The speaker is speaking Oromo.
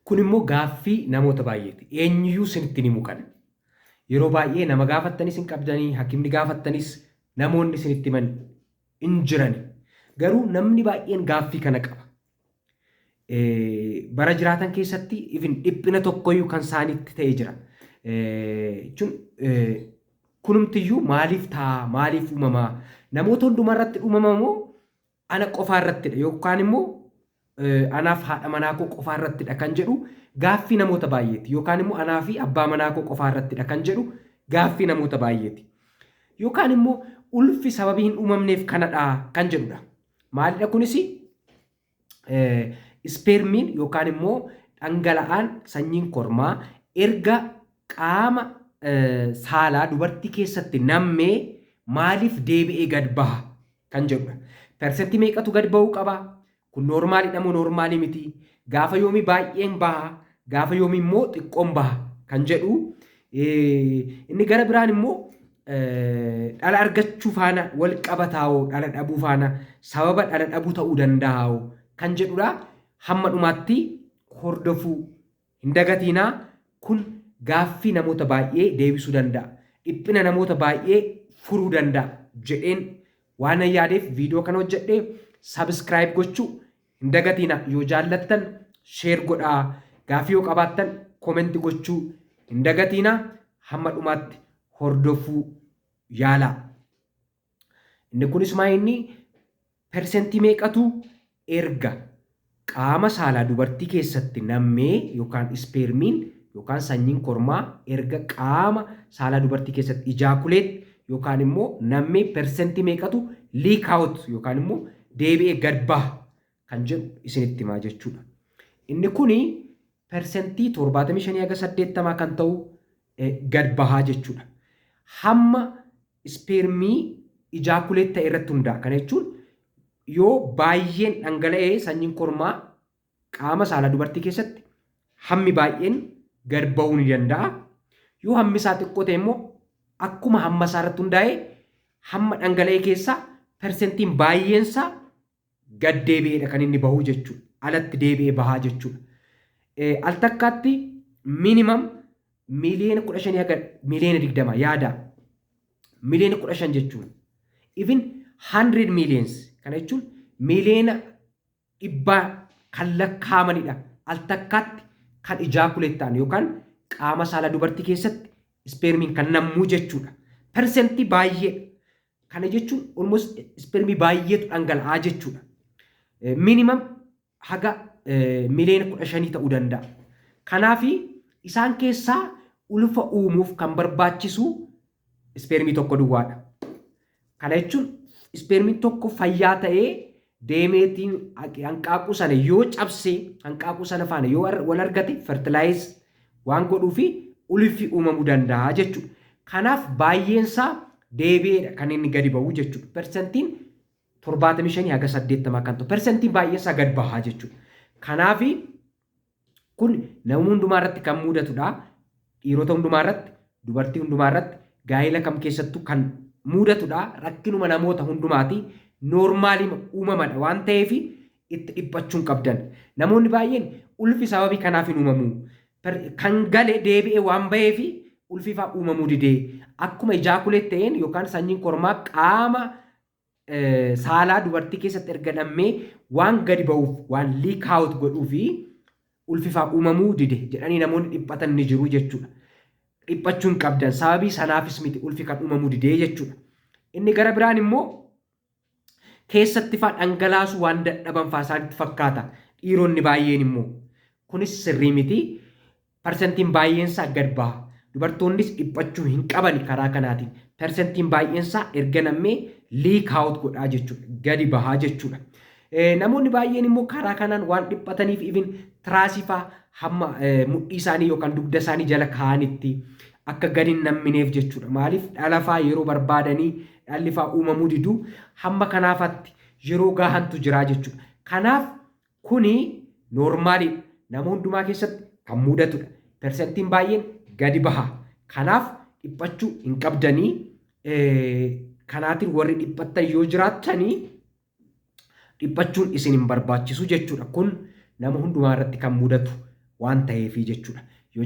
Kun immoo gaaffii namoota baay'eeti. Eenyuyyuu isinitti hin himu kana. Yeroo baay'ee nama gaafattanis hin qabdanii, hakimni gaafattanis namoonni isinitti himan hin jirani. Garuu namni baay'een gaaffii kana qaba. Bara jiraatan keessatti even dhiphina tokkoyyuu kan isaanitti ta'e jira. Jechuun kunumtiyyuu maaliif ta'a, maaliif uumamaa? Namoota hundumaa irratti uumama moo ana qofaa irrattidha yookaan immoo anaaf haadha manaa koo qofaa irrattidha kan jedhu gaaffii namoota baay'eeti. Yookaan immoo anaa fi abbaa manaa koo qofaa irrattidha kan jedhu gaaffii namoota baay'eeti. Yookaan immoo ulfi sababii hin uumamneef kanadha kan jedhudha. Maalidha kunis? Ispeermiin yookaan immoo dhangala'aan sanyiin kormaa erga qaama saalaa dubartii keessatti nammee maaliif deebi'ee gad baha kan jedhudha. Persentii meeqatu gad bahuu qaba? Kun noormaaliidha moo noormaalii miti? Gaafa yoomii baay'een baha? Gaafa yoomii immoo xiqqoon baha? Kan jedhu. Inni gara biraan immoo dhala argachuu faana wal qabataawoo dhala dhabuu faana sababa dhala dhabuu ta'uu danda'aawoo kan jedhudha. Hamma dhumaatti hordofuu hin dagatiinaa. Kun gaaffii namoota baay'ee deebisuu danda'a. Dhiphina namoota baay'ee furuu danda'a jedheen waanan yaadeef viidiyoo kana hojjedhe. Subscribe gochuu hin dagatiinaa. Yoo jaallattan share godhaa. Gaaffii yoo qabaattan comment gochuu hin dagatiinaa. Hamma dhumaatti hordofuu yaalaa. Inni kunis maa inni persentii meeqatu erga qaama saalaa dubartii keessatti nammee yookaan ispeermiin yookaan sanyiin kormaa erga qaama saalaa dubartii keessatti ijaakuleet yookaan immoo nammee persentii meeqatu leak out yookaan immoo deebi'ee gad baha kan jedhu isinitti himaa jechuudha. Inni kuni persentii 75 haga 80 kan ta'u gad bahaa jechuudha. Hamma ispeermii ijaakuleet ta'e irratti hundaa'a. Kana jechuun yoo baay'een dhangala'ee sanyiin kormaa qaama saalaa dubartii keessatti hammi baay'een gad bahuu ni danda'a. Yoo hammi isaa xiqqoo ta'e immoo akkuma hamma isaa irratti hundaa'ee hamma dhangala'ee keessaa persentiin baay'een isaa gad deebi'eedha kan inni bahu jechuudha. Alatti deebi'ee bahaa jechuudha. Al takkaatti minimum miiliyoona 15 haga miiliyoona 20 yaada. Miiliyoona 15 jechuun even 100 millions, kana jechuun miiliyoona dhibbaa kan lakkaa'amanidha. Al takkaatti kan ijaakuleet ta'an yookaan qaama saalaa dubartii keessatti ispeermiin kan nammuu jechuudha. Persentii baay'eedha. Kana jechuun almost ispermii baay'eetu dhangala'aa jechuudha. Minimum haga miliyoona 15 ta'uu danda'a. Kanaaf isaan keessaa ulfa uumuuf kan barbaachisu ispermii tokko duwwaadha. Kana jechuun ispermiin tokko fayyaa ta'ee deemeetiin hanqaaquu sana yoo cabsee hanqaaquu sana faana yoo wal argate fertilaayiz waan godhuu fi ulfi uumamuu danda'a jechuudha. Kanaaf baay'eensaa deebi'eedha kan inni gadi ba'u jechuudha. Persentiin 75 haga 80 kan ta'u. Persentiin baay'eensaa gad bahaa jechuudha. Kanaaf kun nama hundumaa irratti kan mudatudha. Dhiirota hundumaa irratti, dubartii hundumaa irratti, gaa'ela kam keessattuu kan mudatudha. Rakkinuma namoota hundumaati. Noormaalii uumamadha waan ta'eef itti dhiphachuu hin qabdan. Namoonni baay'een ulfi sababii kanaaf hin uumamu. Kan gale deebi'ee waan ba'eef ulfi faa uumamuu didee. Akkuma ijaakuleet ta'een yookaan sanyiin kormaa qaama saalaa dubartii keessatti erga dhammee waan gadi ba'uuf waan leak out godhuu fi ulfifaa uumamuu dide jedhanii namoonni dhiphatan ni jiru jechuudha. Dhiphachuu hin qabdan, sababii sanaafis miti ulfi kan uumamuu didee jechuudha. Inni gara biraan immoo keessatti faa dhangalaasuu waan dadhaban faa isaanitti fakkaata dhiironni baay'een immoo. Kunis sirrii miti. Parsentiin baay'eensaa gad baha. Dubartoonnis dhiphachuu hin qabani karaa kanaatiin. Persentiin baay'eensaa erga nammee leak out godhaa jechuudha. Gadi bahaa jechuudha. Namoonni baay'een immoo karaa kanaan waan dhiphataniif even tiraasii faa hamma mudhii isaanii yookaan dugda isaanii jala kaa'anitti akka gadi hin nammineef jechuudha. Maaliif dhala faa yeroo barbaadanii dhalli faa uumamuu didu hamma kanaafatti yeroo gahantu jira jechuudha. Kanaaf kuni noormaaliidha. Nama hundumaa keessatti kan mudatudha. Persentiin baay'een gadi baha. Kanaaf dhiphachuu hin qabdanii. Kanaatiin warri dhiphattan yoo jiraattanii dhiphachuun isin hin barbaachisu jechuudha. Kun nama hundumaa irratti kan mudatu Waan ta'eefi jechuudha. Yoo